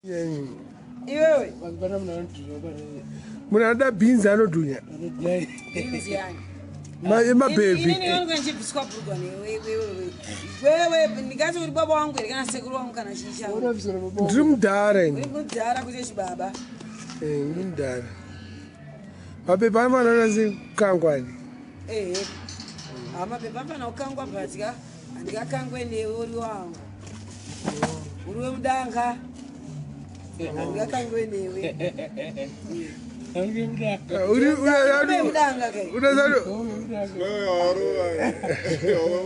Iwewe. Munhu anoda bhinzi anodhunya. Mabhebhi. Inini vanonga ndichibviswa bhurugwa newe iwewe. Wewe ndingati uri baba wangu here kana sekuru wangu kana chii changu. Ndiri mudhara ini. Uri mudhara kuite chibaba. Eh, ndiri mudhara. Mabhebhi anofanira kukangwani. Ehe. Ha mabhebhi anofanira kukangwa but ka handingakangwe newe uri wangu. Uri wemudanga. Handingakangwe newe. Uri Uri wemudanga kai. Wewe warova.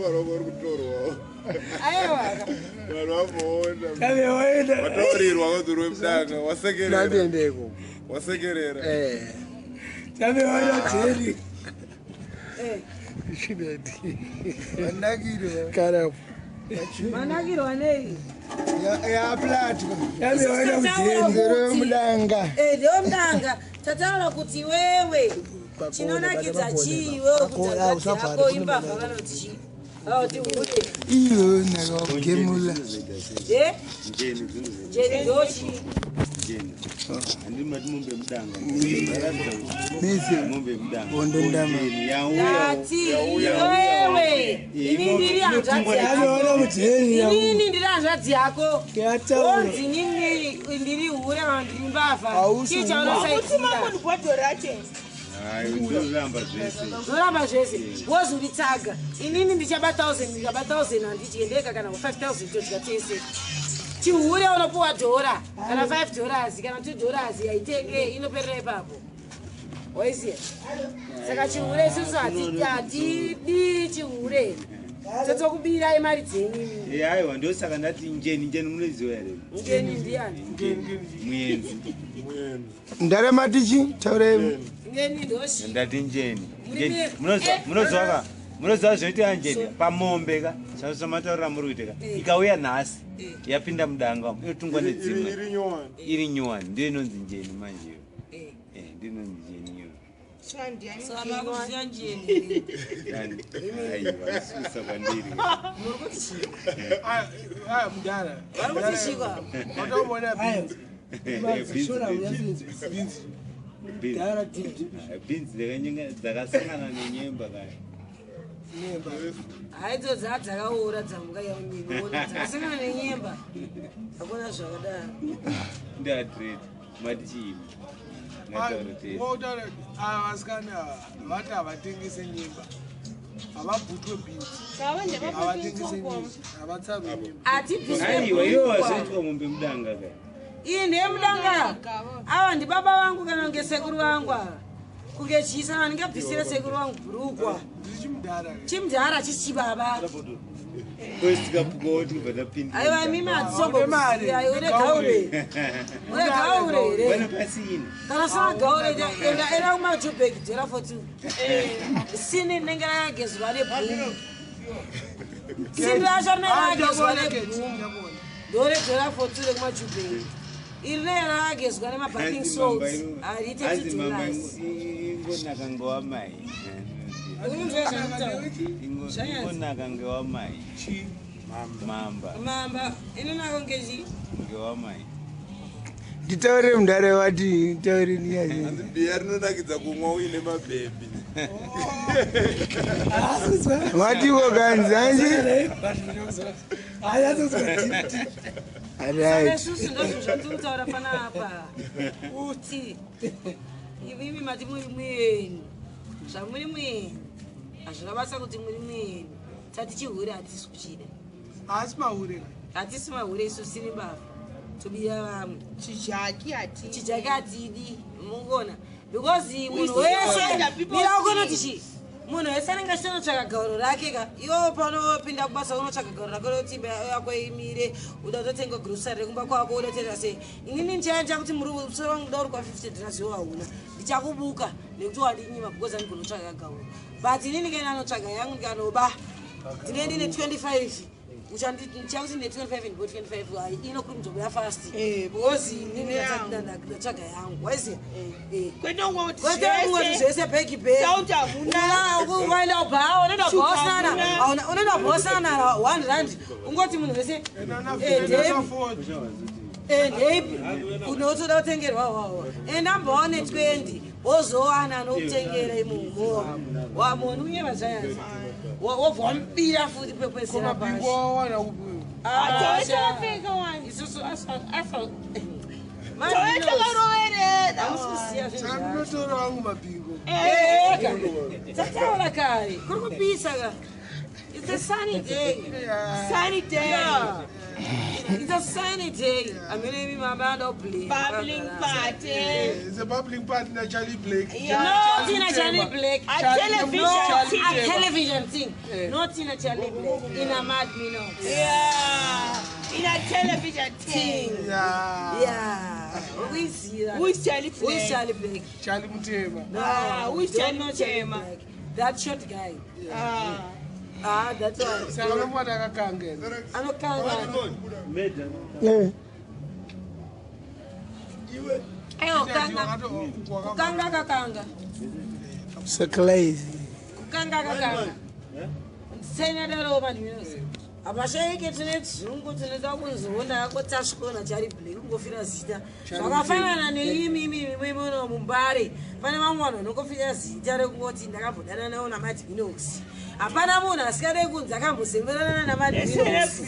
Warova uri kutorwa. Aiwa. Vanhu vamboona. Wataurirwa kunzi uri wemudanga. Wasekerera. Ndandiendeko. Wasekerera. Eh. Eh. Chineti. Kana Manakirwa nei? Yaplatwa. Tataura kuti- Mudanga. Eh, ndewemudanga. Tataura kuti wewe chinonakidza chii iwewe kuti hanzvadzi yako imbavha kana kuti chii? Kana kuti hure. Iyo nakagemula. Eh? Njeni dzinozoita. Njeni ndochii? Njeni. Handiti mati mombe yemudanga. Mese. Mombe yemudanga. Hondo ndama. Njeni yauya. Ndati iwewe ini ndiri hanzvadzi yako. Inini ndiri hanzvadzi yako. Onzi inini ndiri hure kana ndiri mbavha. Chii chaunosaidzira? Hayi, ndozviramba zvese. Zvoramba zvese. Wozunditsaga. Inini ndichaba 1000 ndikaba 1000 handidye ndega kana 5000 todya tese. Chihure unopuwa dhora kana 5 dollars kana 2 dollars yaitenge inoperera ipapo. Waiziya? Saka chihure isusu hatidi chihure. Totokubirai mari dzenyu imimi. Eh, aiwa ndosaka ndati njeni njeni munoiziva here? Njeni ndiani? Njeni. Muenzi. Ndarematichi taurei. Njeni ndoshi. Ndati njeni. Murimi- Njeni. Munoziva Eh. munoziva ka? Munoziva zvinoitika njeni pamombe ka? Zvamataurira muri kuita ka? Ikauya nhasi yapinda mudanga umu inotungwa nedzimwe. Iri nyowani. Iri nyowani ndiyo inonzi njeni manje iyo. Eh. Eh, ndiyo inonzi njeni iyo. Saka makuziva njeni. Yani, aiwa isusa kwandiri. Muri kuti chii? Ah, mudhara. Vari kuti chii kwa? Wakaona bhinzi. Beans, beans. Beans dzakasangana nenyemba kaya. Haidzo dzaa dzakaora dzamuka yauniona dzakasangana nenyemba. Hakuna zvakadaro. Ndiadred mati chiimi. Ngataure tese. Wotaura ava vasikana ava vati havatengese nyemba. Havabhutwe bhinzi. Havatengese nyemba. Havatsarwe nyemba. Hatibviswe Aiwa iwo bhurukwa. wazoitwa mombe mudanga kaya. Iyi ndeyemudanga. Ava ndibaba vangu kana kunge sekuru vangu ava. Kunge chiisa vandingabvisire sekuru vangu bhurukwa. Ndiri chimudhara. Chimudhara chisi chibaba. Kwesitikapukawo tikubva tapinda. Aiwa imimi Une mari. hatisombouya une gaure. Une gaure here. Vana pasina. Kana usina gaure enda enda kumajubheki dhora 42. Sini rinenge rakagezwa nebhuru. Sini racho rinenge rakagezwa nebhuru. Ndore dhora 42 rekumajubheki. Iri rinenge rakagezwa nemabaking salt. Hariite Hanzi mamba $2. ingonaka ngewamai. Unonzwa zvandikutaura? Ingonaka ngewamai. Mamba Mamba inonaka ngechi? ngewamai. Nditaure mudare wati nditaure niyazi. Hanzi biya rinonakidza kumwa uine mabhebhi. Watiwo kanzanji. Saka Right. isusu ndozvinhu zvatiri kutaura panapa kuti imimi mati muri mueni zvamuri mueni hazvina basa kuti muri mueni tati chihure hatisi kuchida Haasi mahure. hatisi mahure isusu tiri mbavha tobira vamwe Chijaki hati. chijaki hatidi mungona because munhu We wese see other people's mira ukono things. tichi munhu wese anenge achitonotsvaka gauro rake ka iwewo paunopinda kubasa unotsvaka gauro rako rekuti imba yako imire uda kutotenga grosari rekumba kwako uda kutoita sei inini ndichaenda kuti musoro wangu uda uri kwa 50 dollars iwo hauna ndichakubuka nekuti wandinyima because andigona kutsvaka gauro but inini kana anotsvaga yangu ndikanoba ndine ndine 25 ndichakuti ndine 25 ndipo 25 hayi inokurumidza kuya fast because inini ndatsvaga yangu waiziya Kwete kungoti kwete kungoti zvese. zvese bhegi bhegi Sauti hamuna. waenda ubhawa unoenda Shuga ubhawasana hamuna. unoenda ubhawasana 1 rand ungoti munhu wese Ena Eh, na Devi. 40. Ndeipi unotoda kutengerwa wawa endambowa ne20 wozowana anokutengera imomo wamoni unyeva zvayanzi wobva wamubira futi pekwesera pashi. Mabhingo wawana kupi? Toetapfeka wani. Isusu Toetakaroverera. amusikuziya Saka zvinhu zvacho. ndinotora wangu mabhingo. Ega, tataura kare kuri kupisa ka. It's a sunny day. Sunny day. Yeah. It's a sunny day. Amene imi mama anoblink. Bubbling party. It's a bubbling partner, Charlie Blake. Yeah. No, Tina Charlie Blake. A television No, thing. a television thing. Not Tina Charlie Blake. In a mad minute. Yeah. In a television thing. Yeah. Yeah. Who is he? Who is Charlie Who is Blake? Charlie Blake? Charlie Mutema. No, Ah, who is don't Charlie know Charlie Mutema? Blake. That short guy. Ah. Ah, that one. Saka unomwana akakanga here. Anokanga. Eh, Ayo, kanga. Kukanga kakanga. Saclize. Kukanga kakanga. Senadaro vanhu vinozi. Hapashaike tine dzungu tinoda kunziona yako tasvikona Charlie Blake kungofira zita. Zvakafanana neimi imi imi muno muMbare. Pane vamwe vanhu vanongofira zita rekungoti ndakambodana nawo naMadminox. Hapana munhu asikade kunzi akambosemberana naMadminox.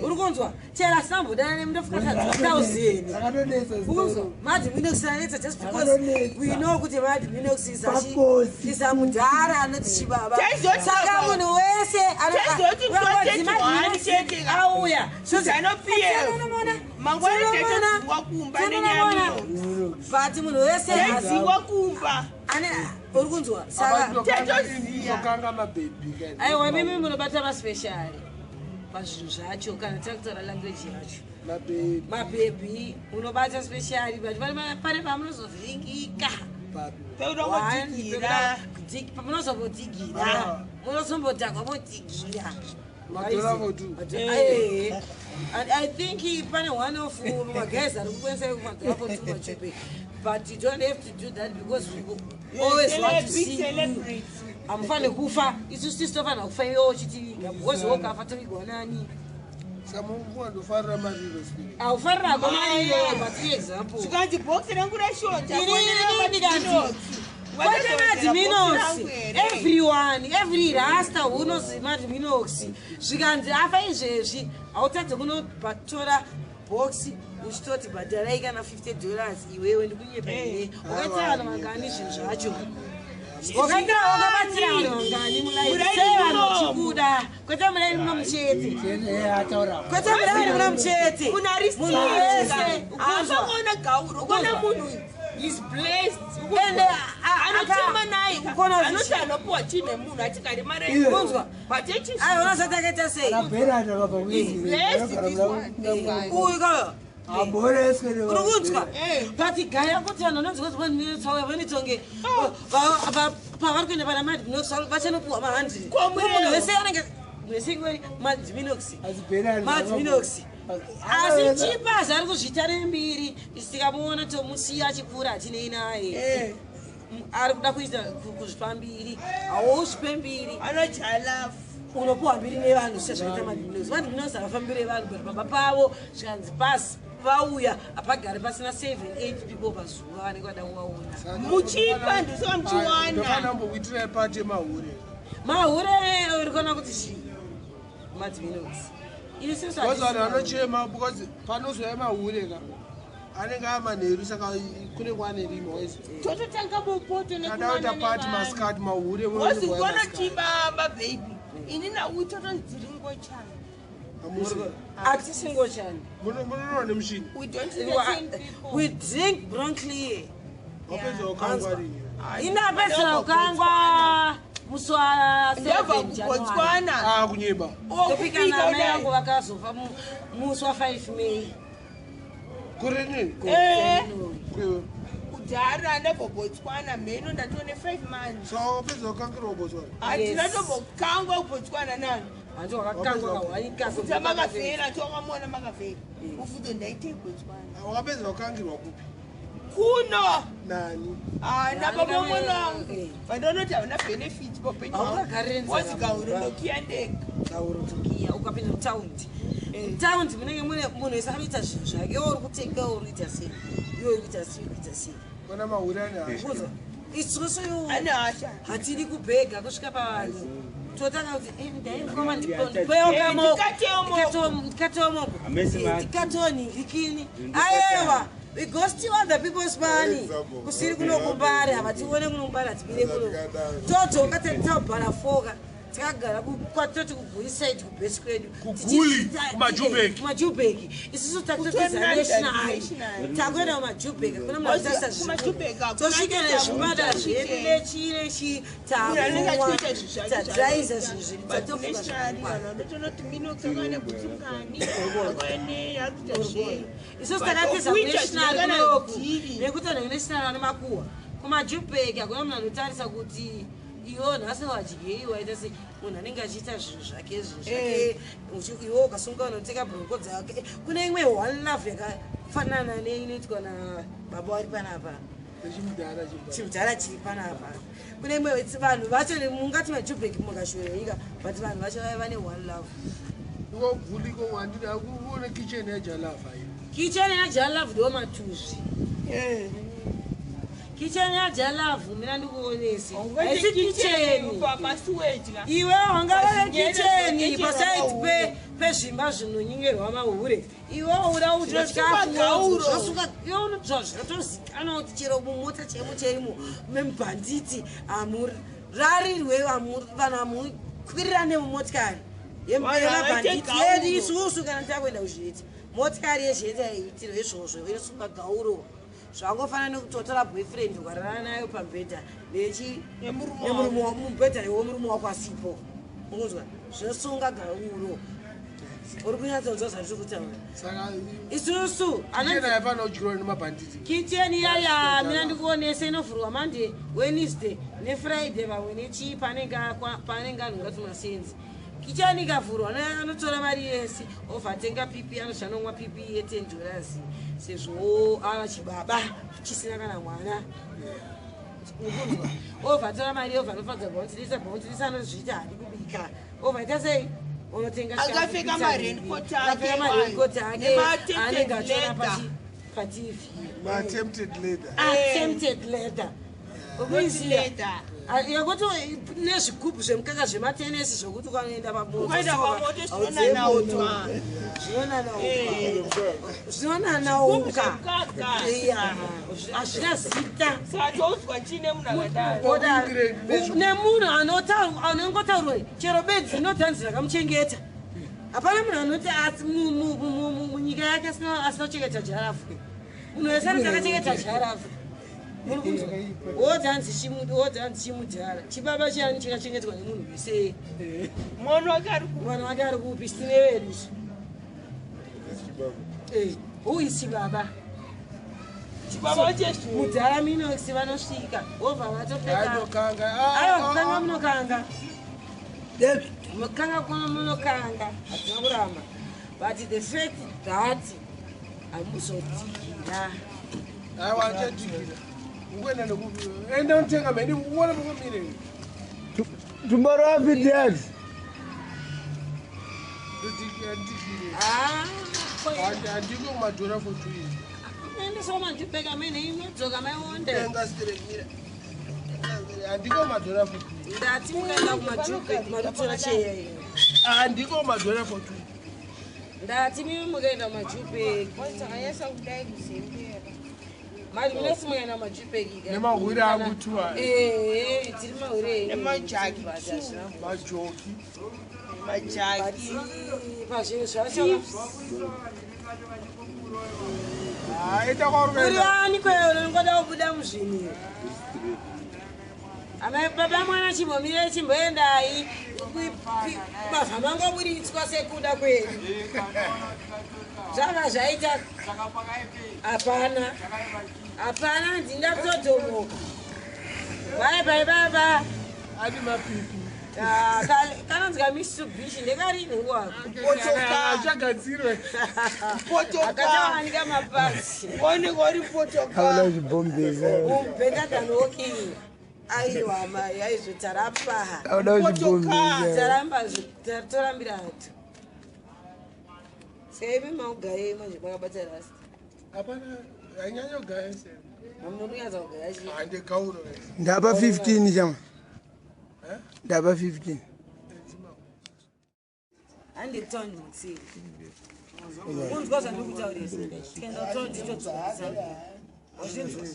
Uri kunzwa? Chero asina kumbodana nemundofika kadzi 1000. Akadonetsa Kunzwa? Madminox anetsa just because Akadonetsa. we know kuti Madminox is Pakosi. is a mudhara anoti chibaba. Chaizoti Saka baba. munhu wese Chaizoti vangodzi toteti one Madminox chete. auya. Zanu PF. Mangwana tatodzingwa kumba nenyamino. But munhu wese Taidzingwa kumba. ane uri kunzwa saka Tatoziya. Kanga mabhebhi. guys. aiwa imimi munobata maspeciali pazvinhu zvacho kana takutaura language yacho. Mabhebhi. Mabhebhi munobata speciali but pane pamunozovhiringika. Peuda kungodzigira. Pamunozombodzigira munozombodhakwa modhigira. Madhora votu. And I think pane one of maguys ari kukwanisa kumadhora votu machupe, but you don't have to do that because we always want to Big see you. celebrity. Hamufaniri kufa, isusu tisu tofanira kufa iwewo uchitiviga because wokafa tovigwa nani? Saka mukuwa ndofarira mariro spirit. Haufanirako mariro, but example. Zvikanzi bhokisi rangu rashota. Inini ndikanzi kwete Madminox, everyone, every rasta unozi Madminox zvikanzi afa izvezvi hautadze kunotora bhoxi uchitoti bhadharai kana $50 iwewe ndikunyepa here? Wakaitira vanhu vangani zvinhu zvacho? Wakaitira, wakabatsira vanhu vangani mulaifi? Sei vanhu vachikuda? Kwete mulaini muno muchete, kwete mulaini muno muchete, munhu wese ukunzwa. Afangaona gauro ukona munhu is blessed. Ende Anochema naye. Ukona Anoti anopiwa chii nemunhu achigari mari. Kunzwa. But Aiwa, unozati akaita sei uyu kayo? Uri kunzwa? But gaya kuti vanhu vanonzwa kuti vanitsauya vanitonge pavari kuenda pana Madminox vachanopiwa ma100. Komurero. Munhu wese anenge wese ngori Madminox, Madminox. Asi chipa zvaari kuzviita nembiri, tikamuona tomusiya achipfuura, hatinei naye. Ari kuda kuita kuzvipa mbiri, hauzvipe mbiri. Anojalafu. Unopiwa mbiri nevanhu sezvakaita Madminox. Madminox havafambire vanhu, but baba pavo zvikanzi pasi vauya hapagari pasina 7 8 people pazuva vanenge vada kuvaona. Muchipa ndosaka muchiwana. Ndofana mbokuitirai pati yemahure. Mahure uri kuona kuti chii Madminox? Because vanhu vanochema because panozouya mahure ka anenge amanheru, saka kunenge wane rima wese. Tototanga bopoto. Kada kuita pati masikati mahure. Wazikonochibamba baby ini nauyi totodziringochana. Atisingochani. Munonowa nemushini. We don't entertain people. We drink bronclear. Wapedza wakangwa rini? Inapedzera kukangwa musi wa Ndabva 7 January. kuBotswana. Ah, kunyeba. Topika namai yangu vakazofa musi wa 5 May. Kurini? Eh. Kwewe. Kudhara ndabva Botswana mheno ndatone 5 months. Saka wapedza wakangirwa kuBotswana? Handina tombokangwa kuBotswana nani. Hanzi wakakangwa kahwanika. Kuta makavhera tokamona makavhera ufudzo ndaitei Botswana. Wakapedza wakangirwa kupi? Kuno. Nani? Nababa mwanangu vandonoti havana benefit paupenyu Haungagariri nzara wazikauro nokiya ndega. Kaurotokiya ukapinda mutaundi. Mutaundi munenge mune munhu wese anoita zvinhu zvake. Iwe uri kutenga, uri kuita sei, iwe uri kuita sei, uri kuita sei. Kona mahuri ane hasha. Kuzwa isusu Ane hasha. Hatidi kubhega kusvika pavanhu totanga kuti, "Eh, ndaimukoma, ndipewo moko, ndikatewo moko, Hamesi ndikatewo nhingikini." Aiwa, we go steal other people's money kusiri kuno kuMbare. Havatione kuno kuMbare, hatibire kuno. Todzoka taubhara foka, takagara kwatoti kuGuli side, kubhesi kwedu. KuGuli, kumaJubek. KumaJubek. Isusu takutopedza Kutoenda national, national. takuenda kumaJubek, kuna munhu anotarisa. KumaJubek hakuna Tosvika nezvimada zvedu nechi nechi, Munhu anenge takumwa, achiita zvinhu zvake. tadraiza zvinhu zvedu, But tatofunga nationally, zvakakwana. vanhu vanotonoti Minox akaine bhutsu akaine akuita zvei. Isusu But takatiza okuita kunational zvinangana kunoku dhiri. nekuti vanhu venational vane makuhwa. KumaJubek hakuna munhu anotarisa kuti iwo nhasi wadyei, waita sei. Munhu anenge achiita zvinhu zvake, zvinhu zvake. Iwe ukasunga unoteka bhuroko dzake. Kune imwe one love yakafanana neinoitwa nababa vari panapa. Nechimudhara chimba. Chimudhara chiri panapa. Kune imwe vanhu vacho mungati maJubek mukashore nyika, but vanhu vacho vaiva vane one love. Iko Guli ko handidi akuone kitchen yaJalava iyo. Kitchen yaJalove ndo matuzvi. Kitchen yaJalove, mina ndikuonesi, haisi kitchen. Pasuwedya. Iwe wangava Pachinyene vekicheni kitchen pasaidi mahure. pezvimba zvinonyengerwa mahure. Iwe uda kudya Zvinosuka gauro. chikafu, iwe unodzva zvinotozikanwa kuti chero mumota chaimo chaimo memubhanditi hamurarirwe, vanhu hamukwirirane mumotikari Vanhu havaite yemabhanditi gauro. yedu. Isusu kana takuenda kuzviiti, motikari yezheti haiitirwe izvozvo, inosunga gauro. Zvangofanana nekuti watora boyfriend, ukarara nayo pamubhedha nechi Nemurume. Nemurume mubhedha wemurume wako asipo. Ukunzwa, zvinosunga gauro. Uri kunyatsonzwa zvandiri kutaura? Saka Isusu kitchen haifanira kudyiwa nemabhanditi. Kitchen yaya, mina ndikuonese, inovhurwa Monday, Wednesday neFriday, vamwe nechii panenge panenge anhu ngati masenzi. Kitchen ikavhurwa, anotora mari yese, obva atenga pipi, anozvanomwa pipi ye10 dollars, sezvo ava chibaba chisina kana mwana. Ukunzwa, obva atora mari, obva anofadza bhauntirisa bhauntirisa, anozviita hadi kubika, obva aita sei, unotenga Akapfeka ma-raincoat ake, akapfeka ma-raincoat ake, nema-attempted anenge achiona leather. paTV. Ma-attempted leather. Attempted leather, ukuiziya? Leather. Yekuti nezvigubhu zvemukaka zvematenesi, zvokuti ukanoenda Ukaenda pamoto zvinonanauka. Zvinonanauka, zvinonanauka. Zvemukaka. Iya, hazvina zita. Saka toudzwa chine munhu akadaro? Oda- nemunhu anongotaurwa chero bedzi inotanzi rakamuchengeta. Hapana munhu anoti asi munyika yake asina kuchengeta jarafu. Munhu wese anoti akachengeta jarafu. Wodzanzi chimudhara chibaba chiyani chakachengetwa nemunhu wese. Mwana wake ari ku Mwana wake ari kupi? Sine vedu isu. Who is chibaba? Chibaba chezvo. Mudhara Minox vanosvika, wobva vatopfeka. Ainokanga. Aiwa, kukanga munokanga, mukanga kuno munokanga, hatina kuramba, but the fact that hamuzodzikira. Aiwa, achadikira ukuenda nekupi? Enda unotenga mheni, uone pakamire. Tomorrow happy dad. Ndikire. Ah, Handiko kumadhora for 2 years. Endesawo mandipeka mene inodzoka maionde. Tenga sterek, handiko kumadhora for 2 years. Ndati mukaenda kumaJubek marutora cheya iyo. Handiko kumadhora for 2 years. Ndati mimi mukaenda kumaJubek Takanyasa kudai kuzembera. Mari munesi, mukaenda kumaJubek. Nemahwiri angu tu aya. Ee, tiri mahwiri. Nemajaki. Majoki. Majaki. Pazvinhu zvacho. Ita kwauri Uri kuenda. ani kweyo unongoda kubuda muzvinhu? Amai, baba, mwana, chimbomire, chimboendai, mavha mangoburitswa sekuda kwedu zvava zvaita. Hapana, hapana, ndinda kutodhomoka. Bye bye, baba. Adi mapipi. Ah, kanonzi kaMitsubishi ndekarini wako? Achagadzirwe. Potoka. Akatawanika mapasi. Oneka uri potoka. Hauna kuchibombesa. Better than walking. Aiwa mai, aizvo taramba. Hauna kuchibombesa. Taramba, torambira hatu. Saka imi maugayei manje makabata rasta? Hapana, hanyanyogaya se. Mamunonyatsa kugaya chii? Handigauro. Ndapa 15 chama. Ndapa 15. Handi kutaundi mutsiri. Unzwa zvandiri kutaurisa. Tikaenda kutaundi titodzokesa. Wazvinzwa?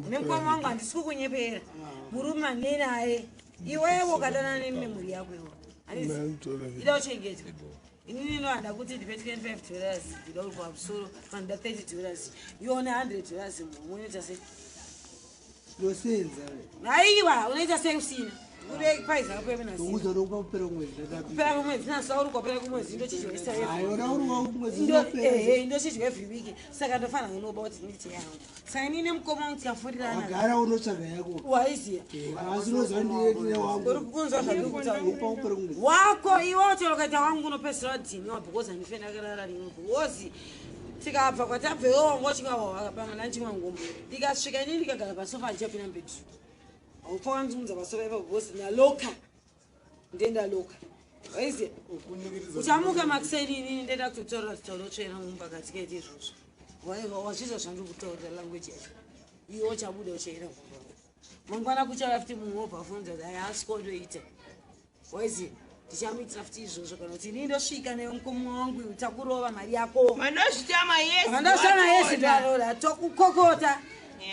Nemukoma wangu handisi kukunyepera. Murume andinaye. Iwewe ukadanana neni nemhuri yako iwe. Handisi? Ida kuchengetwa. Inini nohanda kuti ndipe $25, ndida uri pamusoro, kana ndida $30. Ione $100 muhomwe unoita sei? Ndosenza. Haiwa, unoita sei usina? Uri paiza kapo pena sina. Ndokuudza kuti kupera mwedzi ndadapira. Kupera kwemwedzi naso uri kupera kwemwedzi ndochidya Aiona uri mwedzi Ndo- unopera. ehe, ndochidya every week, saka ndofanira kunoba kuti nditi yangu. Saka inini nemukoma wangu tikafurirana. Wagara unotsvaga yako. Waiziya. Asi unoziva ndine wangu. Uri kunzwa zvandiri kutaura? Upa kupera mwedzi. Wako iwe chero ukaita wangu unopedzisira wadhiniwa because handife ndakarara rimwe, because tikabva kwatabva iwe wanga uchingapangana chimwa ngoma. Ndikasvika inini ndikagara pasofa, handichapinda mubedroom. Haufa wandiunza pasofa ipapo because ndaloka, ndendaloka, waiziya. Uchamuka makuseni, inini ndenda kutotaura titaura tsvena mumba katikaita izvozvo. Wazvizwa zvandiri kutaurira? Language yacho iwe uchabuda uchaenda kumba. Mangwana kuchauya futi mumwe wobva afunza kuti aya asikotoita, waiziya. Tichamuitira futi izvozvo, kana kuti inini ndosvika nemukoma wangu iwe takurova mari yako. Vanozvita mayesi. Vandosana yesi ndarora tokukokota,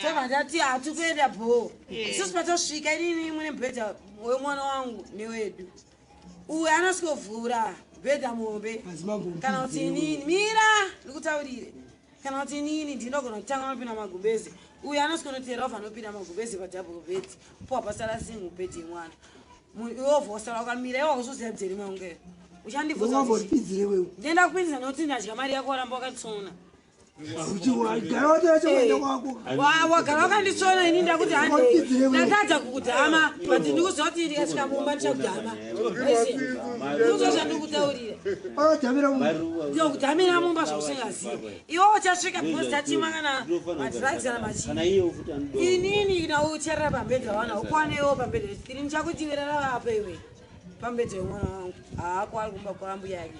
tobva ndati hatikuenda bho. Isusu patosvika inini mune mubhedha wemwana wangu newedu, uyu anosvikovhura bhedha muhombe. Asi mambo. Kana kuti inini, mira ndikutaurire, kana kuti inini ndinogona kutanga anopinda magumbezi, uyu anosvikonotera obva anopinda magumbezi padouble bed, po hapasara single bed yemwana. Iwe obva wasara wakamira, iwe wakuzoziva bdzeri mangu uchandibvunza kuti Ungamboripizire wewe. Ndenda kupinza nokuti ndadya mari yako, waramba wakatsona. Uchigara wacho kwako. Wagara wakanditsona, ini ndakuti handei. Wapinzire wewe. Ndatadza kukudhama, but ndikuziva kuti ndikasvika mumba ndichakudhama. Ndikuziva zvandikutaurira. Wakadhamira munhu. Ndinokudhamira mumba zvausingazivi iwe uchasvika because tatima kana madrugs kana machii. Kana iye futi anodo. Inini na ucharara pambedha wana ukwanewo pambedha ini ndichakuti iwe rara apa iwe pambedha yemwana wangu, haako ari kumba kwaambuya yake.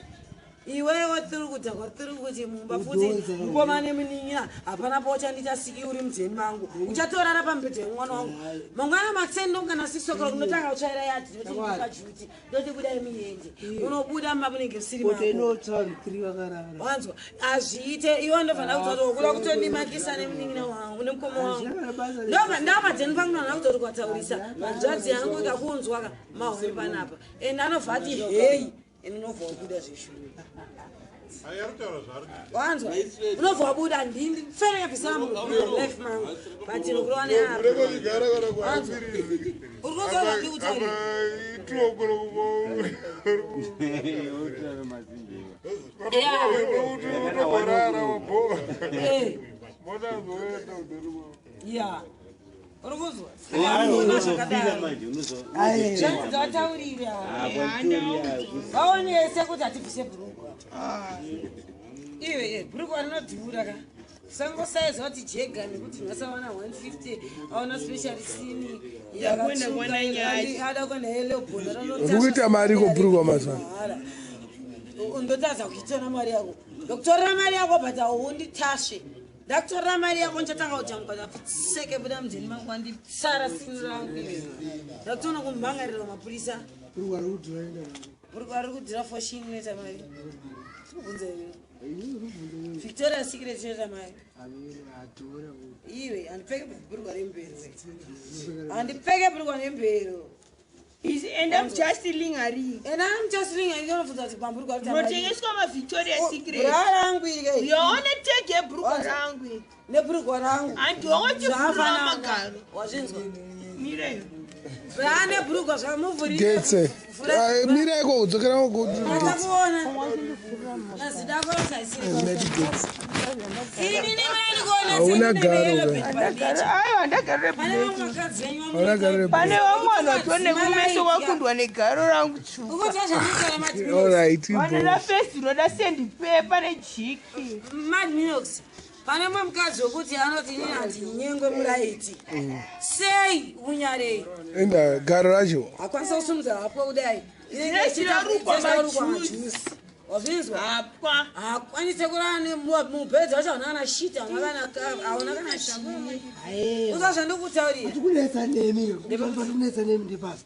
Iwewo tiri kudhakwa, tiri kuti mumba futi mukoma nemunin'ina hapana pauchandiita siki uri mudzeni mangu, uchatorara pambedha yemwana wangu. Mangwana makuseni ndokana 6 o'clock ndotanga kutsvaira yadhi, ndoti ndoti budai muende, unobuda muma munenge musiri Kote mako. inotsva vanhu 3 vakarara. Wanzwa? Hazviite. Iwe ndofanira kuti wakuda kutondimakisa nemunin'ina wangu nemukoma wangu. Hazvina basa. Ndobva ndapadzeni pangu ndana kutoti kwataurisa hanzvadzi yangu ikakunzwa ka mahori panapa, ende anobva ati hei, ende unobva wabuda zveshuwa. Wanzwa? Unobva wabuda. Ndifere kabisa mulife mangu, but nokurova neapa. Urekogara kana kuapirizi. Uri kunzwa zvandikutaurira? Apa itokoro. Utokorara wabho. Motazoenda udherimo. Ya, uri kunzwa? Unozofira manje. Zvandataurira, vaonese kuti hatibvise bhurugwa. Iwe bhurugwa rinodhura ka, sangosaiza kuti jega nekuti nhasi awana 150, aona special sini. Ndakuenda kuona nyaya. Ada kuenda yelebhona. Uri kuita mari kubhurugwa mazuva ano? Ndotadza kuitora mari yako? Ndokutorera mari yako, but haunditasve. Ndakutorera mari yako, ndichatanga kujamuka seke buda mudzeni mangu, wanditsara sini rangu iwe. Ndakutoona kumhangarira mapurisa. Bhurugwa rikudhura enda. Bhurugwa riri kudhura, Foschini inoita mari? Tikubvunza iwe, Victoria Secret inoita mari? Adhura. Iwe, handipfeke bhurugwa remubhero, handipfeke bhurugwa nemubhero. And I'm just lingering. And I'm just lingering. Unobvunza kuti pamburugwa kuti Munotengeswa maVictoria Secret. Bra rangu iri. Yoona tege yebhurugwa rangu iri. Nebhurugwa rangu. Handi wakochivhura Zvafanana. magaro. Wazvinzwa? Mireyo. Bra nebhurugwa zvamuvhurire. Getse. Mira iko kudzokera. Atakuona nazidako rasaisire. Ini Hauna garo, we. Aiwa, ndagarire. Pane vamwe vakadzi venyu. Hauna garo rebhurugwa. Pane vamwe vanhu vatone kumeso kwakundwa negaro rangu tsvuka. Ukuti vazvandikara mati. Alright. Vanoda fesi, rinoda sandpaper nejiki. Mad Minox, pane mumwe mukadzi wekuti anoti inini handinyengwe muraiti sei unyarei. Enda garo racho. Hakwanisa kusumudza hapwa kudai. Zvinenge zvirarukwa majuzi. Wazvinzwa? Hapwa. Hakwanise kurara mubhedha wacho, hauna kana shiti, hauna kana shii. Uza zvandikutaurira. Kunetsa nemi, kunetsa nemi ndipasi.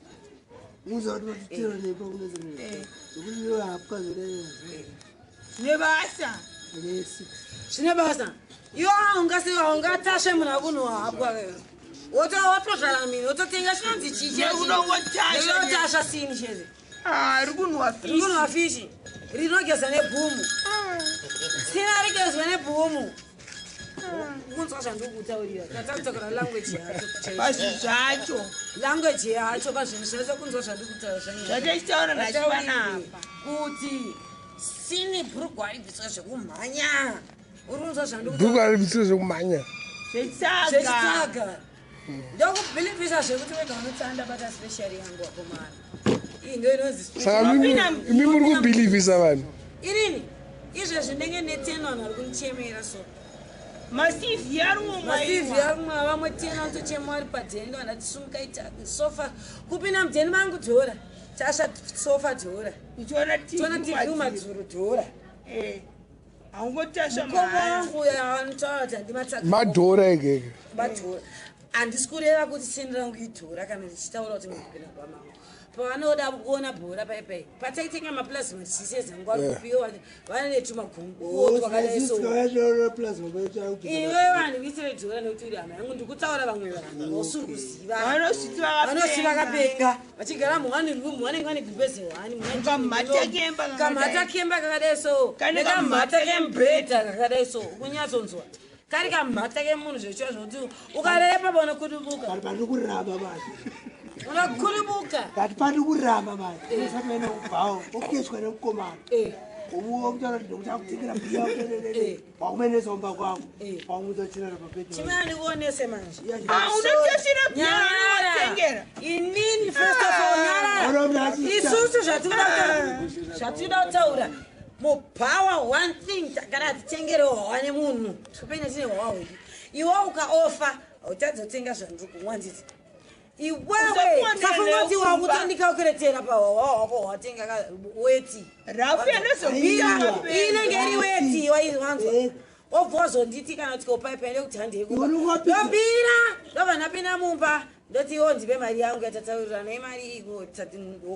Muza kuti vatitira nemi, kunetsa nemi. Zvekuti iwe hapwa zvodai. Nebasa. Ane 6. Zvine basa. Iwe haungatasve munhu akunhuhwa hapwa. Wotozvara mini, wototenga chinonzi chii? Nekunongotasha. Unotasva sini chete. Ah, ri kunhuhwa fishi. Rikunhuhwa fishi rinogeza nebhumu. Sina rigezwa nebhumu. Kunzwa zvandikutaurira, tatakutaura language yacho chaicho. Pazvinhu zvacho. Language yacho pazvinhu zvacho, kunzwa zvandikutaura. Zvatachitaura nacho panapa. Kuti sini bhurugwa ribviswa zvekumhanya, uri kunzwa zvandikutaura? Bhuku aribvisire zvekumhanya. Zvechitsaga. Zvechitsaga. Ndokubhilivhisa zvekuti wega unotsanda bata special yangu, wakomana. Iyi ndo inonzi special. Saka imi muri kubhilivhisa vanhu. Irini izvezvi ndenge ne10 vanhu vari kundichemera so. Masivhi ari. Masivhi arimwe, vamwe 10 vanotochema vari padheni. Ndo vandati sumukai sofa, kupinda mudheni mangu dhora, tasha sofa dhora. Uchiona. Tona TV mumadzuro dhora. Haungotasva. Mukoma wangu uyo anotaura kuti handimatsaka. Madhora ega ega. Madhora. Handisi kureva kuti sini rangu idhora kana ndichitaura kuti mukupinda kwamangu pavanoda kuona bhora paipai pataitenga maplasma tichiseza nguva kupiwa vane tumagunguo twakadai so. Iwe vanhu kuitire dhora nekuti uri hama yangu, ndikutaura vamwe vanhu vausiri kuziva. Vanosviti. Vanosvi vakapenga vachigara muone room, vanenge vane gumbeze one. Kamhata kemba kakadai. Kamhata kemba kakadai so. Kane nekamhata kamhata. kemubhedha kakadai so, kunyatsonzwa kari kamhata kemunhu zvechiva zvokuti ukareva pano kudubuka. Pari kuramba manje. Unokudubuka. Ngati pari kuramba manje. Usati waenda kubhawa, wokeswa nemukomana. Ubuwa kutaura kuti ndokuti akutengera bhiya, wakumenesa kumba kwangu. Wakumudza pabhedha. Chimana ndikuonese manje. Unotashira bhiya. Nyarara. Unotengera. Inini first of all, nyarara. Isusu zvatinoda kutaura mubhawa, one thing takada titengerewo hwawa nemunhu tipenya tine hwawa hwedu. Iwe ukaofa hautadzi kutenga zvandiri kumwa, nditi iwewe Usakuwanira kafunga kuti nekumba. wakutondikaukuretera pahwawa hwako hwatenga weti. Rafu Bira inenge iri weti wanzwa, wobva wazonditi kana kuti kopaipa ende kuti handei kumba. Ndobira, ndobva ndapinda mumba, ndoti iwo ndipe mari yangu yatataurirana, imari iko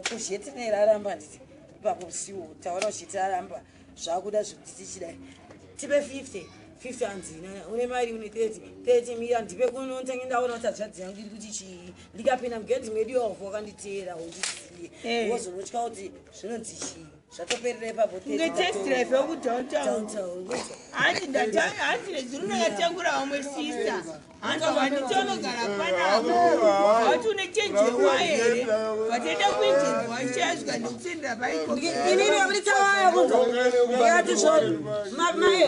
kuzhetinei. Nditi ipapo siwo taura uchiti aramba zvakuda zvekuti tichidai tipe 50 50, hanzina une mari, une 30 30 mira ndipe kuno ntange ndaona kuti hanzvadzi yangu iri kuti chii. Ndikapinda mugedhi medu wavha wakanditeera undiziye, wozonotya kuti zvinonzi chii, zvatoperera ipapo. Kunge test drive yekudowntown. Hanzi ndata, hanzi nezuro ndakatengura vamwe sista, hanzi vanditonogara panapa, vati une chenjerwa here, vatoenda kuinjerwa chasvika ndokusendera paiko. Inini wabuditsa kunzwa, ndikati zvoni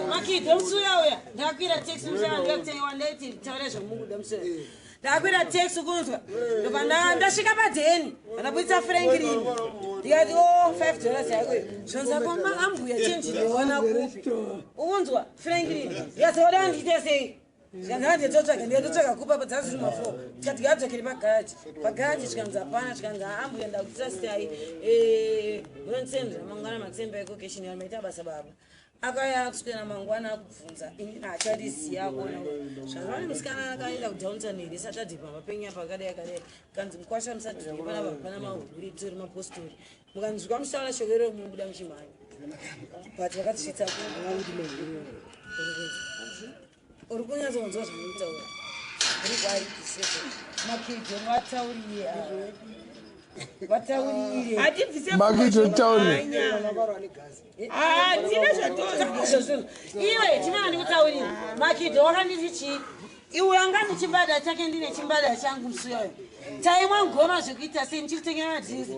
makidhi musi uya uya ndakwira taxi musana ndikakutenga wandaiti taura zvamukuda musi uya ndakwira taxi, kunzwa, ndobva ndasvika padheni, ndabuditsa Franklin, ndikati o $5 yako iyo. Zvonzi akoma ambuya chenji ndowana kupi? Ukunzwa, Franklin, ndikati oda ndiite sei? Zvikanzi handitotsvaga, ndikatotsvaga kupa dzazviri ma4, tikati ngadzokere pagaraji, pagaraji zvikanzi hapana. Zvikanzi ambuya ndakutrastai, munondisendera mangwana matsemba ekokeshini, maita basa baba. Akauya kuswera mangwana akubvunza, inini hachariziya akuona zvazvane musikana akaenda kudowntown here Saturday pamapenya pakadai akadai. Kanzi mukwasha musadhuri panapa, pana mahuri tori mapostori, mukanzwa muchitaura shoko iroro munobuda muchimhanya, but vakatisvitsa. Uri kunyatsonzwa zvanotaura uri kwaibviseko makidho, vataurire vataurire. Hatibvise. Makidho, taurire. Hatina zvatozwa. Iwe chimana ndikutaurire, makidho wakanditi chii? Iwe anga ndichimbada chake, ndine chimbada changu musuyayo, taimwa ngoma zvekuita sei, ndichikutengera madrinks,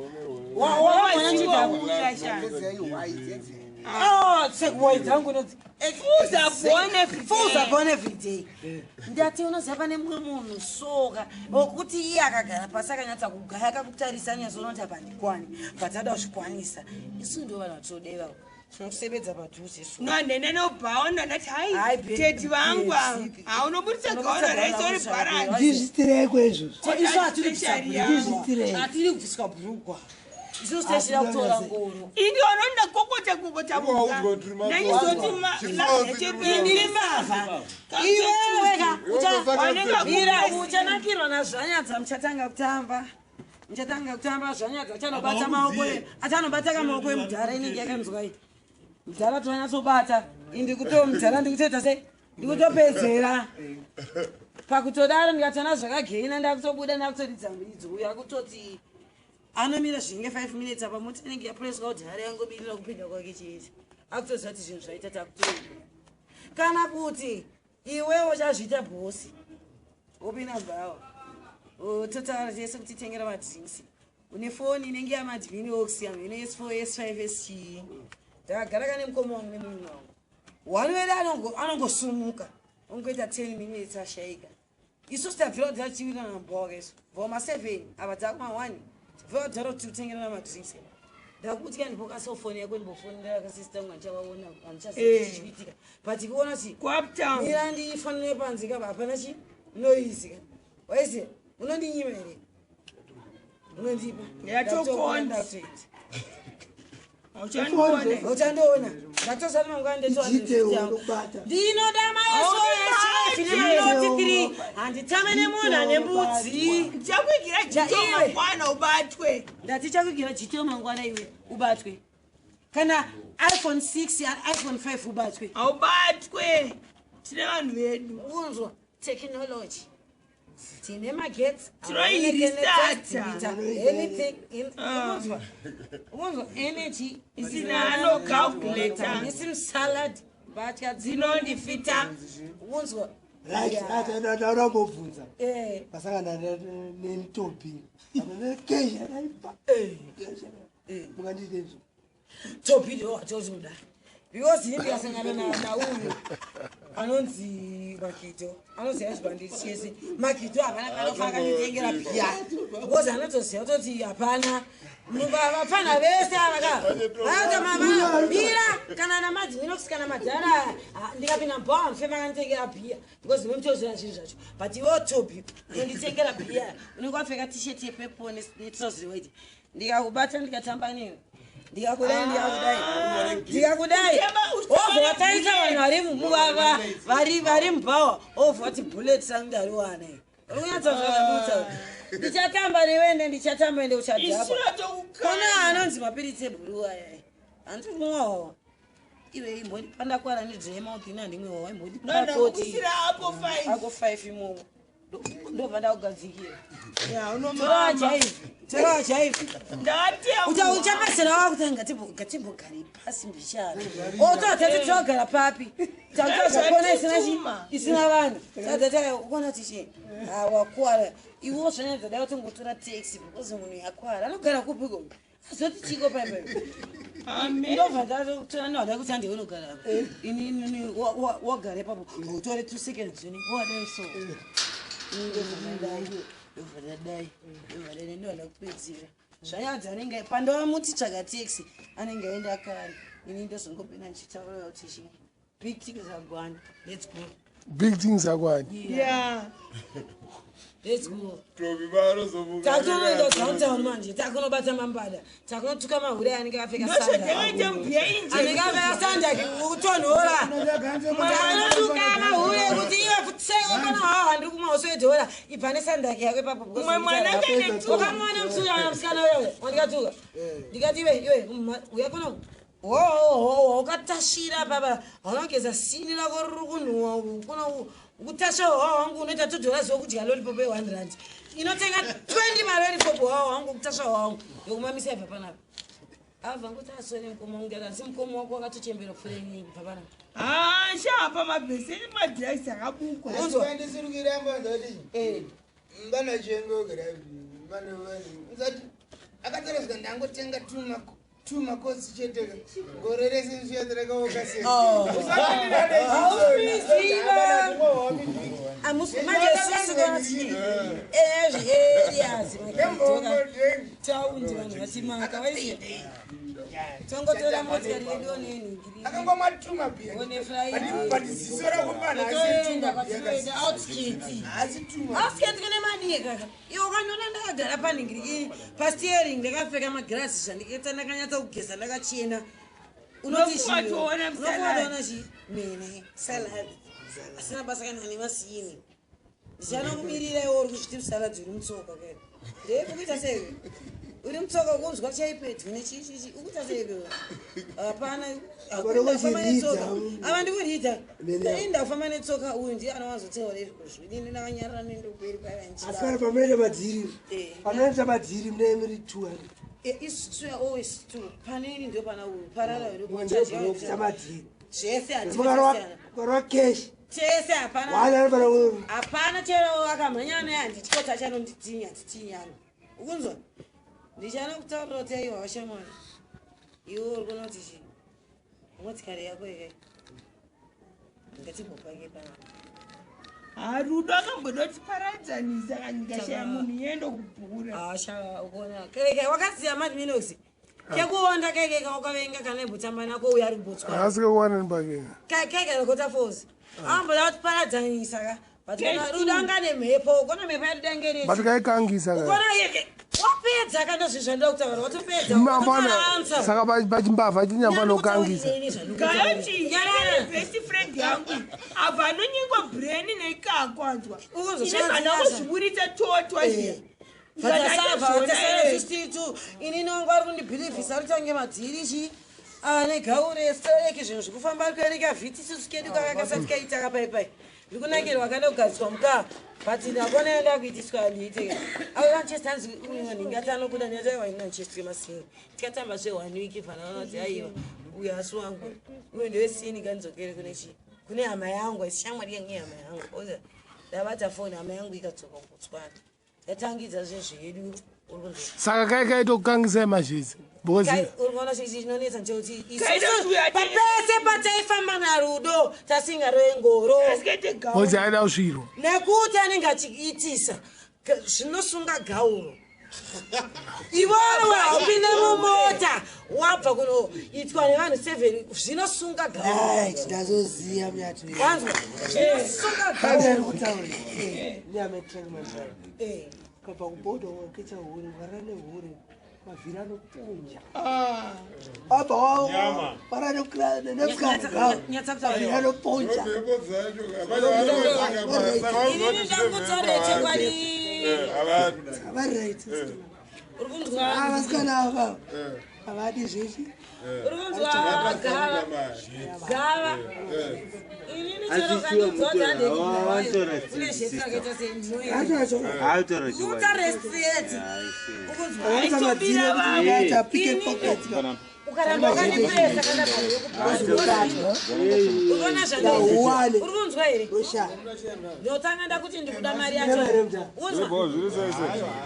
waona chidhakwa sekuwai dzangu inodzi Fuza born every day. Fuza born every day. Ndati unoziva pane mumwe munhu soka wokuti iye akagara pasi akanyatsa kugaya akakutarisa anyatsoona kuti apa handikwani, but ada kuzvikwanisa. Isu ndo vanhu vatodeva tinokusebedza padhuze so. No, nene nobhaona ndati hai. Hai, baby, Teti vangu ava baby. haunobudisa gaona raisi uri bharanzi. Ndizvitireko izvozvo. Isu hatiri kubvisa Special bhurugwa. Ndizvitirei. Hatiri kubviswa bhurugwa. Isusu techida kutora ngoro. Ini vanonda kokota kokota Waudzwa kuti ndaizoti Indiri mbavha. Iwewe ka mira uchanakirwa nazvanyadza muchatanga kutamba. Muchatanga kutamba zvanyadza achanobata maoko achanobata kamaoko emudhara inenge yakanzwa iyi. Mudhara tonyatsobata indikuto mudhara ndikutoita sei? Ndikutopedzera. Pakutodaro ndikatoona zvakagena ndakutobuda ndakutoridza muridzo uyo akutoti anomira zvinenge 5 minutes apa mota inenge yapureswa kuti hari yangomirira kupinda kwake chete. Akutoziva kuti zvinhu zvaita takutoenda. Kana kuti iwewe uchazviita bhosi wopinda bhawa totaura tese kuti tengera madrinks une foni inenge yamadhini oxyam ine s4 s5 s chii ndakagara kane mukoma wangu nemunhu wangu one wedu anongosumuka ongoita 10 minutes ashaika isusu tabvira kudhara tichiwirirana mubhawa kaisu bvawa ma7 apa dzakuma 1 tabvira kudhara kuti tikutengerana madrinks ndakutya ndipokasiwo foni yako ndimbofonera kasista wangu handichavaona handichaziva chichiitika but ikuona kuti kuuptown mira ndifonere panze kapa hapana chi noise ka waiziya unondinyima here unondipa Ndatokonda. Ndatoita. auchandione uchandiona ndatosati mangwana Jite unokubata. ndinoda Haubati. maesonoti 3 handitame nemunhu ane mbudzi ndichakuigira jito Iwe. mangwana ubatwe ndati chakugira jiteo mangwana iwe ubatwe kana iphone 6 iphone 5 ubatwe haubatwe tine vanhu vedu unzwa technology tine magetsi Tinoirisata. anything unzwa unzwa energy Isina anocalculata. isim salad mbatya dzinondifita unzwa Right, right, ndaura mbobvunza. Eh, Pasangana nentombi. Nekesha yaipa. Mukandite izvo. topi ndo watozoda because ini ndikasangana nauyu anonzi makito anoziva zvibanditi chese makito hapana panofa akanditengera bhiya because anotoziva kutoti hapana vapfana vese avaka vanotomamira kana namadhiminox kana madhara ndikapinda mubhawa mufema akanditengera bhiya because ndinomutoziva zvinhu zvacho but iwewo topi unonditengera bhiya unenge wapfeka t-shirt yepepo netrousers white ndikakubata ndikatamba newe ndikakudai ndikakudai ndikakudai obva wataisa vanhu vari vari mubhawa obva wati bullet rangu ndariwana uri kunyatsazvakandiutsa ndichatamba newe ende ndichatamba ende uchadhakwa isina kona anonzi mapiritsi ebhuruu aya handiri kumwawawa iwe imbodi pandakwara nedremouth ini handimwiwawa imbodi pakoti tokuusira apo 5 ako 5 imomo ndobva ndakugadzikira ya tora unomama jaivhi tora jaivhi ndakatewa uchapedzera wakuti ngatimbogare pasi mbichana otoatati tinogara papi takutazakona isina chi isina vanhu tadataukona tichi wakwara iwo zvanyadza dai watongotora taxi because munhu yakwara anogara kupiko azoti chiko paipa ndobva ndatotora nohada kuti hande unogara apa ini wagara ipapo utore 2 seconds zvini wadai so ndobva ndadai ndobva ndadai ndobva ndadai ndobva ndakupedzera zvanyadza anenge pandovamuti tsvaga taxi anenge aenda kare ini ndozongopinda ndichitaura kuti chi big things agwana let's go Big things akwani. ya let's go Tobi vanozomuka. takutonoenda downtown manje takunobata mambada takunotuka mahure anenge akapfeka sanda ndosvodekaita mubhiya inje anenge akapfeka sanda kutonhora tanotuka mahure kuti iwe futsekokona hawo handiri kumwa uswedhora ibva nesandaki yako ipapo Mumwe mwana akaine tuka. ukamuona musuana musikana wewe wandikatuka ndikati iwe iwe uya kuno hohoho ukatashira papa haunogeza sini rako riri kunhuwa kuno kutasha hwawo wangu unoita $2 wokudya lolipop ye1 rand inotenga 20 malolipop hwawo wangu kutasha hwawo wangu yokumamisa ibva panapa abva nguti asore mukoma wangu ndikati asi mukoma wako wakatochembera kupfuura inini kubva panapa shapa mabheseni madrugs akabukwa Unzwa? andisirukiramba ndati Eh. vanachengogerausati akatariswa ndangotenga two makosi chete gore rese Oh. Hausiziva. Manje isusu kana ezvi areas taundi vanhu vatimaka vaiziya Tongotora motikari yedu onenhingiri. Akangomwa tuma bhiya. One Friday. But ziso rako pana Toenda asi tuma kwatinoenda outskirts. Asi tuma. Outskirts kune madii kaka. Iwe ukandiona ndakagara panhingiri pasteering ndakapfeka magirasi zvandikaita ndakanyatsa kugeza ndakachena. Unoti chii? Unofunga Unofunga toona chii? Mene salad. Asina basa kana nemasini. Ndichanokumirira iwe uri kuzviti salad uri mutsoka kaka. Ndeipi kuita sei? Uri mutsoka ukunzwa chaipedyo nechichichi ukuita sei? Hapana. Hakuna netsoka. Ava ndikuridha. Inda kufamba netsoka uyu ndiye anowanzotaura izvozvo. Inini ndakanyarara nendokuberi Asi kana pamunoita madhiri, panoita madhiri mune muri 200. Isu always two. Panini ndio pana uyu. Parara uri Ndebhurokuita madhiri. Zvese Mukarwa hatina. mukarwa cash. Tese hapana. Wana anofana ku Hapana chero akamhanya naye handityoti achanonditinya titinyana. Ukunzwa? Ndichana kutaurira kuti aiwa washamwari. Iwe uri kuona kuti chii? Motikari yako ikai. Ngatimbopake panapa. Harudo akambodoti-paradzanisa kandikashaya munhu yendo kubhura. Asha ukuona. Keke wakaziya mad minox. Kekuonda keke kaukavenga kana imbotamba nako uya ari kubotswa. Asi kekuwana nipakena. Keke rekota falls. Amboda kuti paradzanisa ka. But kana rudo anga nemhepo, ukona mhepo yarudo But kaikangisa ka. Ukona yeke wapedza kana zvinhu zvandida kutaura watopedza. Mambana saka pachimbavha chinyamba nokangisa. Gayoti nyarara best friend yangu abva anonyengwa brain neikakwanzwa ine kana kuzviburitsa totwa zviya. Vatasara 62 inini wangu ari kundibhilivhisa ari madhiri chi ane gaure stereki zvinhu zvikufamba ari kuereka vhiti isusu kedu kakakasati kaita kapaipai ndikunakirwa kada kugadziswa mukaa but ndakona yanda kuitiswa ndiite amanchester hanzi ndingati anokuda ndinataiwa manchester masini tikatamba zve one week fana kuti aiwa uyu asi wangu uyu ndewesini kandidzokere kune chi kune hama yangu asi shamwari yangu ihama yangu oza ndabata foni hama yangu ikadzoka kubotswana yatangidza zvinhu zvedu uri kunzwa Saka kai kaitokangisai mazhezi. Because uri kuona chichi chinonetsa ndechekuti Kaita isusu kuti papese pataifamba narudo tasingarove ngoro because aida kusvirwa. Nekuti anenge achiitisa zvinosunga gauro iwewe haupinde mumota wabva kunoitwa nevanhu 7 zvinosunga gauro. Right, ndazoziya mnyati. Wanzwa zvinosunga Kana gauro. kutaura. Nyame track man. Kabva kubhodha wakecha hure, warara nehure. Mavhiri anopunja. Abva Nyama. warara nemusikana. Nyatsa kutaura. Mavhiri anopunja. Mhepo dzacho hapana. Inini ndakutaurira chokwadi. Vari right. Uri kunzwa? Ah, vasikana ava. Havadi zveshe. Uri kunzwa gava gava inini chero Asi shuwa kandidzwa mutora, kuti watora une zvese sister. akaita sei ndinoita Acho acho. Autora chokwadi. utareseti ukunzwa? Vaita madhiri ekuti unoita pick and pocket. Ukaramba wakandipresa kana unoona Yahuwane. zvandiri kunzwa here? Rosha. Ndotanga ndakuti ndikuda mari yacho. Unzwa?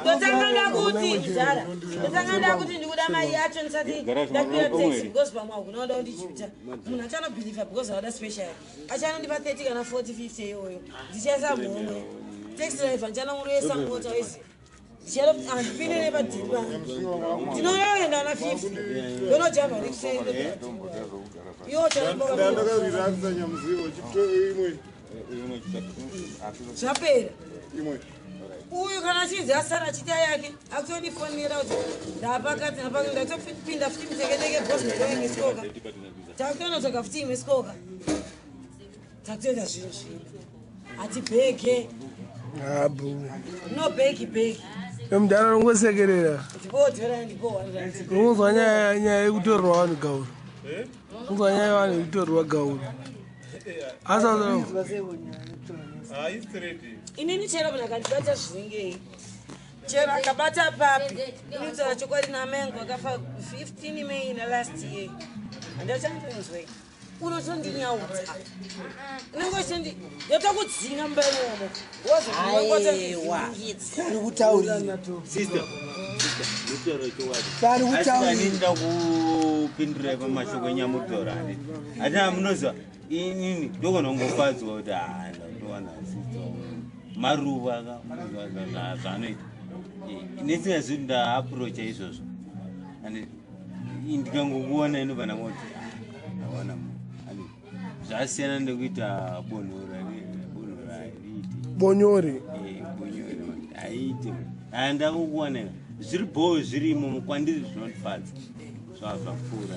Ndotanga ndakuti zara ndotanga ndakuti ndikuda mari yacho ndisati ndakwira taxi because pamwe hakunoda kundichuta munhu achanobhilivha because avada special achanondipa 30 kana 40 50 iyoyo ndichaisa mhomwe taxi driver ndichanomuroesa mota wese handipinde nepadhiri pangu ndinoenda na 50 ndonojamba nekusei iwo chanomboka. Ndakarirasa nyamuzivo imwe. Zvapera. Imwe. Uyu kana achinzi asara achiita yake akutondifonera kuti ndapakati ndapakati ndatopinda futi muteketeke bhosi ndoimwe takutonotsvaga futi imwe sikoka takutoita zvinhu zvino hatibheke. Habu. No bheki bheki. Mudhara ungosekerera. Ndipodhora ndipo 100. Unonzwa nyaya yekutorerwa vanhu gauro. Unonzwa nyaya yevanhu yekutorerwa gauro. Asi Inini chero munhu akandibata zvinengei chero akabata papi inotaura chokwadi naamai angu akafa 15 May nalast year handachanditonzwei unotondinyaudza unenge uchitondi ndotokudzinga mumba imomo. Aiwa. Ari kutaurira. Sister, mutaura chokwadi. Vari Asi kutaurira. kani ndida kupindura pamashoko enyamutaura handiti hatina munoziva inini ndogona kungofadzwa kuti haa ndowana sister maruva ka munoziva zvaanoita. Nesingazvi ndaaprocha izvozvo handiti. Ndikangokuona inobva ndangoti awana munhu. Zvasiyana nekuita bonhora, bonhora hariiti. Bonyori. Bonyori haiiti. Aya, ndakukuona zviri bhoo, zvirimo kwandiri, zvinondifadza, zvapfuura.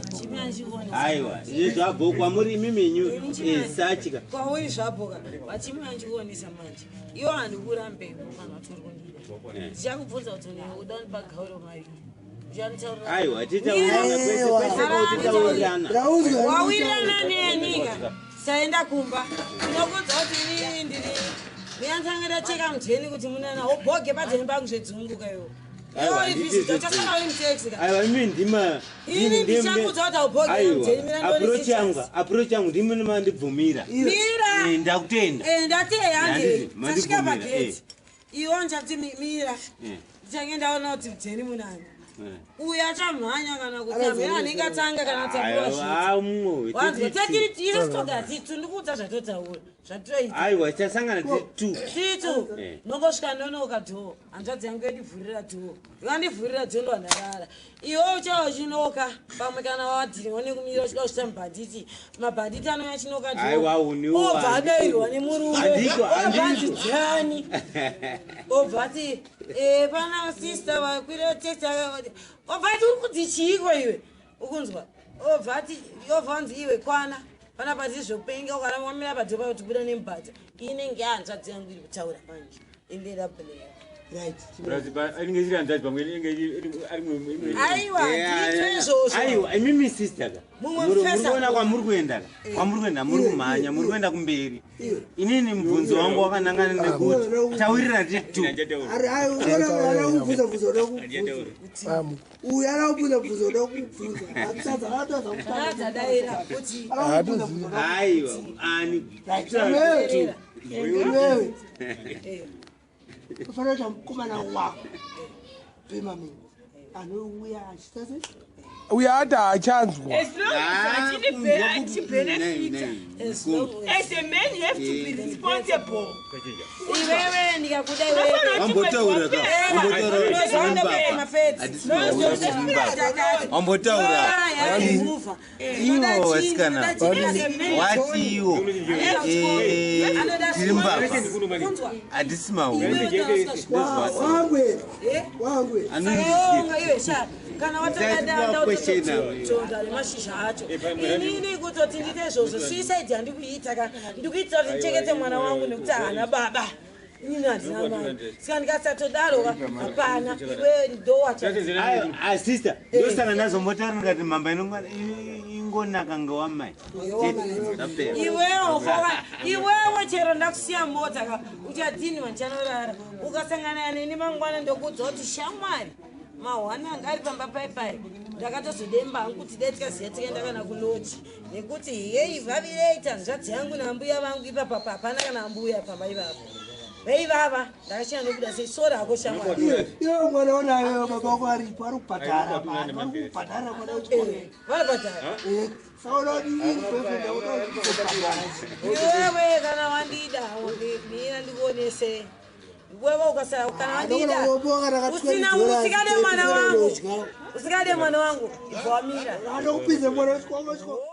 Aiwa, izvi zvabho kwamuri imimenyu sachika. Kwauri zvabhoka, vachimwe andikuonesa manje. Iwo handikurambe kana kuti uri kundida. Ndichakubvunza kuti uda kundipa gauro mari. Aiwa, titaurirana kwese kwese kwautitaurirana. Wawirirana nenyika, saenda kumba, ndinokuudza kuti inini ndiri miyanzange ndacheka mujeni kuti munana wobhoge padzeni pangu zvedzunguka iwo. Aiwa, handiti Chasaka uri muteksi ka. Aiwa, imi ndima. Ini ndichakudza kuti haubhoge mujeni, mira. Approach yangu, approach yangu, ndimi mandibvumira. Mira. Ndakutenda. Ndati hande. Handiti, Tasvika mandibvumira, pageti, iwo ndichati mira, ndichange ndaona kuti mujeni munani. Uyu achamhanya kana kuti amhena anenge atanga kana atambura zviti. Aiwa, mumwe. Wanzwa, tatiri isu toga titu, ndikuudza zvatotaura, zvatoita. Aiwa, tichasangana tiri two. Titu. Nongosvika ndonoka dhoo, hanzvadzi yangu yondivhurira dhoo, ikandivhurira dhoo ndwandarara. Iwe uchava uchinoka pamwe kana wadhiriwa nekumira uchida kuchita mubhanditi, mabhanditi anouya achinoka. Aiwa, uniwo. Obva adairwa nemurume. Handiko, Obva handiko. anzi jani, obva ati pana sista vakwira teksi, obva ati uri kudzi chiiko iwe, ukunzwa, obva ati, obva anzi iwe kwana panapa tiri zvekupenga, ukaramba wamira padhopa kuti buda nemubhadha. Inenge hanzvadzi yangu iri kutaura manje, indera bleya. Inenge iri hanzvadzi, pamwe inenge iri Aiwa, ndiitwe izvozvo. Aiwa, imimi sister ka. Mumwe Muri mufesa. kuona kwamuri kuenda ka, kwamuri kuenda, muri kumhanya, muri kuenda kumberi. Inini mubvunzo wangu wakanangana nekuti tawirira tiri two. Ari kubvunza bvunzo, uda kubvunza uyu, ara kubvunza bvunzo, uda kubvunza atadza, atadza. Adzadaira kuti Aiwa, ani? Iwewe ufanira kuita mukomana wako pemamini anouya achitase. Uyo ati haachanzwa. As long as achibenefita. As a man, you have to be responsible. Iwewe ndikakuda. Wambotaura ka, wambotaura. Wambotaura iwo, vasikana wati iwo tiri mbavha, hatisi mahure. Wangwe, wangwe. Saka kana watokadanda nemashizha acho, inini kutoti ndiite izvozvo, suicide handikuiita ka. Ndikuitira kuti ndichengete mwana wangu nekuti haana baba, inini handina mari, saka ndikasatodaro ka, hapana, iwe ndowacha. Asista, ndosaka ndazombotaura ndikati mhamba ingonaka ngewamai. Zvapera. Iwewe foka iwewe, chero ndakusiya mota ka, uchadhinwa, ndichanorara. Ukasangana neni mangwana, ndokuudza kuti shamwari, mahwani anga ari pamba paipai, ndakatozodemba hangu kuti dai tikaziya tikaenda kana kuloji, nekuti hei, vavireita hanzvadzi yangu nambuya vangu ipapa, hapana kana mbuya pamba ipapo veivava, ndakachena nokuda sei sori hako shamwari. Iwe mwana unayo, baba wako aripo, ari kubhadhara vanhu, ari kubhadhara mwana wechikoro. Vanobhadhara. Saka unoda kubhadhara. Iwewe kana wandida, mira ndikuonese. Iwewe ukasara, kana wandida, usina usikade mwana wangu, usikade mwana wangu, ibva wamira. Anokupinza mwana wechikoro.